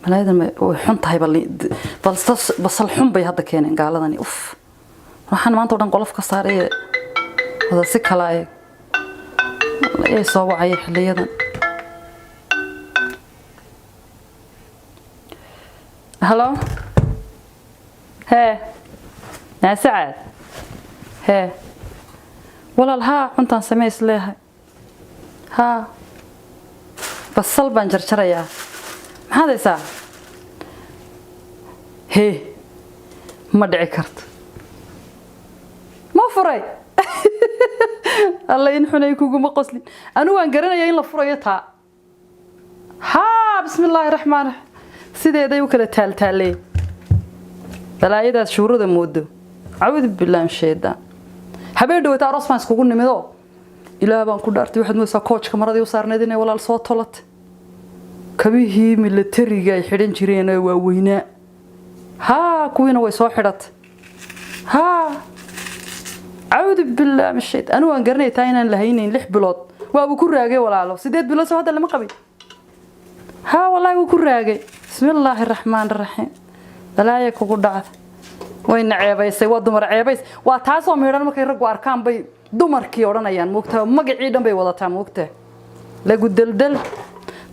Malaayadan way xun tahay, bal basal xun bay hadda keeneen gaaladani. Uf, waxaan maanta o dhan qolof ka saaraya wada si kala eeg ayay soo wacaya xiliyadan. Halo, hee naasacaad, hee walaal, haa, cuntaan samays leeyahay, haa, basal baan jarjarayaa. Maxaad haysaa? Hee, ma dhici karto, ma furay? Alla in xunay kuguma qoslin. Anigu waan garanaya in la furayo taa. Haa, bismi illaahi raxmaan raxiim. Sideeday u kala taaltaalee balaayadaas shuurada moodo. Caawdu billahi min shaydaan. Habeen dhawata aroos baan iskugu nimidoo, Ilaah baan ku dhaartay, waxaad moodaysaa koojka maradii u saarnayd inay walaal soo tolatay, kabihii milatariga ay xidhan jireen ee waaweynaa. Haa, kuwiina way soo xidhatay. Haa, cawdu billahi min shaydaan. Anigu waan garanaya taa inaan lahaynayn 6 bilood. Waabuu ku raagay walaalo, 8 bilood soo hadda lama qabin. Haa, wallaahi wuu ku raagay. Bismi illaahi raxmaan raxiim. Balaaya kugu dhacda, wayna ceebaysay. Waa dumar ceebays, waa taasoo miidhan. Markay raggu arkaan bay dumarkii odhanayaan, moogtaa, magacii dhan bay wadataa, moogtaa, lagu deldel.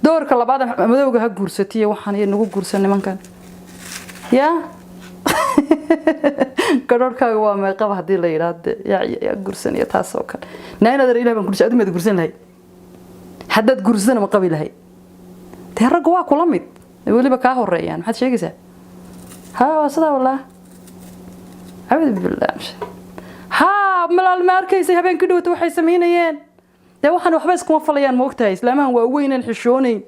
Doorka labaad madowga ha guursatiyo waxaan iyo nagu guursan nimankan. Yaa gadhoorhkaaga waa meeqaba haddii la yidhaahdo yaa guursanaya taas oo kale? Naa inaad Ilah baan guursan, adigu maad guursan lahayd? Haddaad guursatana ma qabi lahayd? Dee raggu waa kula mid, weliba kaa horeeyaan. Maxaad sheegaysaa? Haa, waa sidaa wallah. Cawdu billah. Haa, malaal, ma arkaysay habeenkii dhowta waxay samaynayeen? Dee waxaan waxba iskuma falayaan, ma ogtahay? Islaamahan waa weynaan xishoonayn.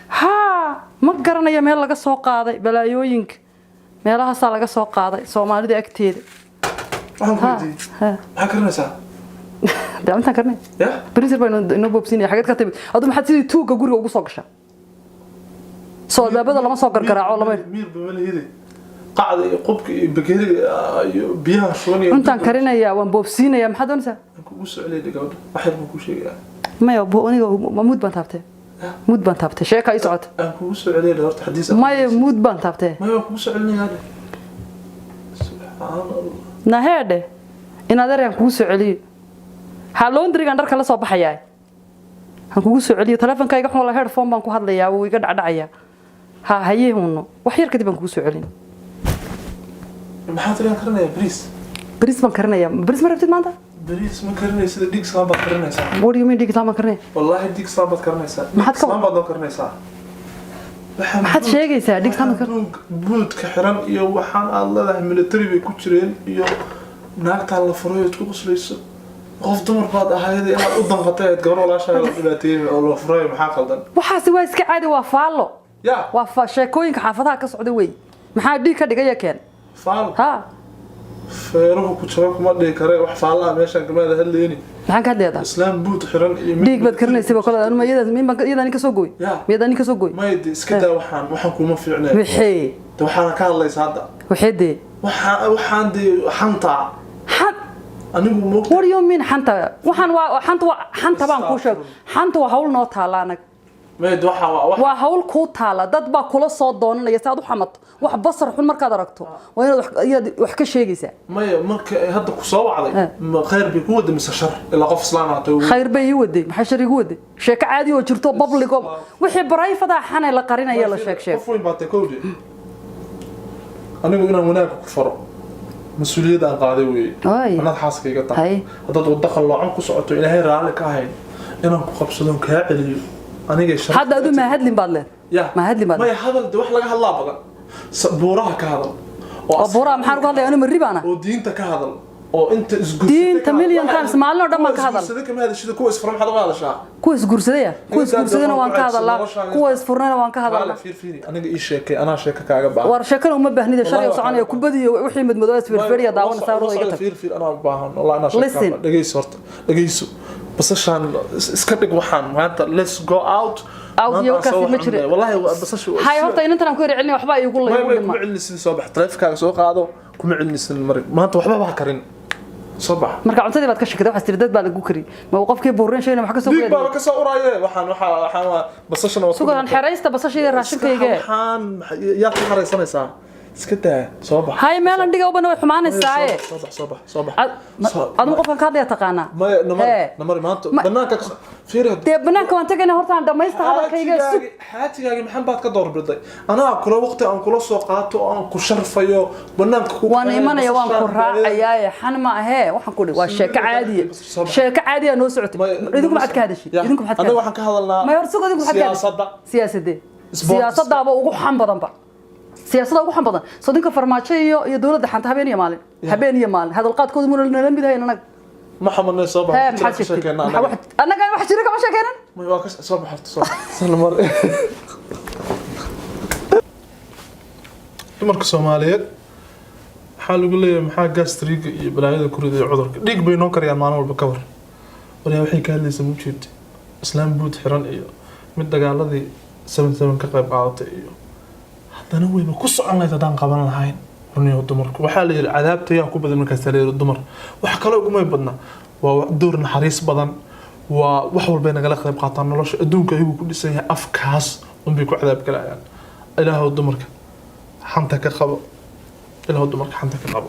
Haa, ma garanayo meel laga soo qaaday balaayooyinka, meelahaasaa laga soo qaaday Soomaalida agteeda. Waxaan ku weydiiyey, maxaa karinaysaa? Dee intaan karnay ya brisir baynu inoo boobsinaya. Xageed ka timid adu? Maxaad sidii tuugga guriga ugu soo gashaa? Soo albaabada lama soo gargaraaco, lama Miir ba malahide, qacda iyo qubka iyo bakeeriga iyo biyaha shuban iyo Cuntaan karinayaa, waan boobsiinayaa. Maxaad doonaysaa? Aan kugu soo celiyay gabadha, wax yar baan kuu sheegayaa. Maya, aniga muud baan taabtay, muud baan taabtay, sheeka ii socota. Aan kugu soo celiyay horta xadiis. Maya, muud baan taabtay. Maya, waan kugu soo celinayaa dhe. Subxaan Allah. Naheedhe, in adeerkaan kugu soo celiyo. Ha, laundrygan dharka la soo baxayaa, han kugu soo celiyo. Teleefonkayga xun, headphone baan ku hadlayaa, wuu iga dhacdhacayaa. Ha, hayee huno, wax yar kadib baan kugu soo celin. Maxaa tiri aan karinayaa? Bariis? Bariis baan karinayaa. Bariis ma rabtid maanta? Bariis ma karinaysa, dhiig islaan baad karinaysaa. What do you mean, dhiig islaan baan karinaya? Wallaahi dhiig islaan baad karinaysaa. Maxaad Dhiig islaan baad noo karinaysaa. Maxaad sheegaysaa? Dhiig islaan baad Buudka xiran iyo waxaan aad leedahay military bay ku jireen iyo naagtaan la furay ood ku qoslayso. Qof dumar baad ahayd, inaad u danqatay aad gabar walaashaa la dhibaateeyey oo la furay, maxaa qaldan? Waxaasi waa iska caadi, waa faallo. Ya. Waa sheekooyinka xaafadaha ka socda wey. Maxaa dhiig ka dhigaya keen? Faal. Ha. Feeruhu ku jaba kuma dhihi kare, wax faallaha meeshaan kamaada hadlayni. Maxaan ka hadlayaa? Islaam buud xiran iyo mid Dhiig baad karinaysa ba kole. Anuma iyada nin ka soo gooy. Ya. Miyada nin ka soo gooy? Maya, de iska daa, waxaan kuma fiicnay. Wixii? De waxaana ka hadlaysa hadda. Wixii dee? Waxaan dee xantaa. Xan? Anigu moogta. What do you mean xanta? Waxaan waa xanta, waa xanta baan kuu sheeg. Xanta waa hawl noo taala anaga. Maya, de waxaa waa wax Waa hawl kuu taala. Dad baa kula soo doonanaya si aad u xamato. Wax basar xun markaad aragto waa inaad wax ka sheegaysaa. Maya, marka ay hadda ku soo wacday, ma khayr bay ku wada mise shar? Ilaa qof islaan aatay. Khayr bay ii waday. Maxay shar igu waday? Sheeko caadi oo jirto, public oo wixii private xanay la qarinaya, la sheeg sheeg. Qof weyn baa tay kowde. Anigu inaan wanaagga ku faro mas-uuliyadda aan qaaday weeye. Waay. Anaad xaaskayga tahay. Hay. Haddaad waddo qalloocan ku socoto, Ilaahay raalli ka ahayn, inaan ku qabsadon kaa celiyo anigay sharaf. Hadda adu ma hadlin baad leed? Ya. Ma hadlin baad? Maya, hadal de wax laga hadlaa badan. Buuraha ka hadal. Oo buuraha maxaan uga hadlaya? Anu ma ribaana? Oo diinta ka hadal, oo inta isguursatay Diinta ka hadal. million times, maalin oo dhan baan ka hadal. Kuwa isguursaday kama hadashida, kuwa isfura maxaad uga hadashaa? Kuwa isguursadaya, kuwa isguursadayna waan ka hadalaa, kuwa isfurnayna waan ka Maala hadalaa. Fiir, fiiri, aniga ii sheekay, anaa sheeka kaaga baahan. War sheekana uma baahnida, shalay Wallahi soconaya kubadiyo wixii madmadoo isfirfiriya daawanaysaa, warda iga tag. Fiir, fiir, anaa u baahan wallahi anaa sheeka. Listen. Dhegeyso horta, dhegeyso. Basashaan iska dhig, waxaan maanta let's go out. Out Maanta iyo aan soo warkaasi ma wax jire. cunay. Wallahi waa basasha Hay, horta inantan aan ku yar celinaya, waxba iigu la may igu may dhima. Kuma celinaysid, soo bax, taleefankaaga soo qaado, kuma celinaysid. Mari maanta waxba baa karin. Soo bax. Marka cuntadii baad ka shakida, waxaad tiri dad baa lagu kariyey, ma qofkii buureen sheegna wax ka soo Dhiig baaba geeday. ka soo uraaye. Waxaan waa basashana waa. Sugan xeraysta basashayda, raashinkayga. Waxaan yaad ka xaraysanaysaa? Iska daa, soo bax. Hay, meelan dhiga ubana way xumaanaysaaye. Soo bax, soo bax, soo bax. Adigu qofkan ka hadlaya taqaanaa. Maya, namari. Hee. Namari maanta banaanka ka fiiri. Dee banaanka waan tagayna, horta aan dhamaysta hadalkayga, sug. Xaajigaagi maxan baad ka doorbiday? Anaa kula waqti aan kula soo qaato oo aan ku sharfayo banaanka ku Waan imanaya, waan ku raacayaaye, xan ma ahee. Waxaan ku dhi waa sheeko caadiya, sheeko caadiya noo socotay. Idinku maxaad ka hadashay? Idinku maxaad ka Anaga waxaan ka hadalnaa may hor sug, idinku maxaad ka hadashay? siyaasadda. Siyaasadee? Sports. Siyaasadaaba ugu xan badanba, siyaasadda ugu xan badan. Soo dinka farmaajo iyo dowladda xanta habeen iyo maalin, habeen iyo maalin hadalqaadkooda muna nala mid hayn anaga. Ma xamadnay, soo bax. Hee, maxaad sheegtay? Annaga wax jira kama sheekeynan. Waa ka soo bax horta, soo bax. Soo mar. Dumarka Soomaaliyeed waxaa lagu leeyahay maxaa gastriga iyo balaayada ku riday, cudurka dhiig bay noo kariyaan maalin walba. Ka war waryaa, waxay ka hadlaysaa ma ujeed islaam buud xiran iyo mid dagaaladii 77 ka qayb qaadatay iyo haddana wayba ku socon lahayd haddaan qaban lahayn. Runiyo, dumarku waxaa la yidhi cadaabta yaa ku badan. Markaas la yidhi dumar wax kale ugumay badna, waa door naxariis badan, waa wax walbay nagala qayb qaataan. Nolosha adduunka ayagu ku dhisan yahay, afkaas unbay ku cadaab galayaan. Ilaahow dumarka xanta ka qabo, ilaahow dumarka xanta ka qabo.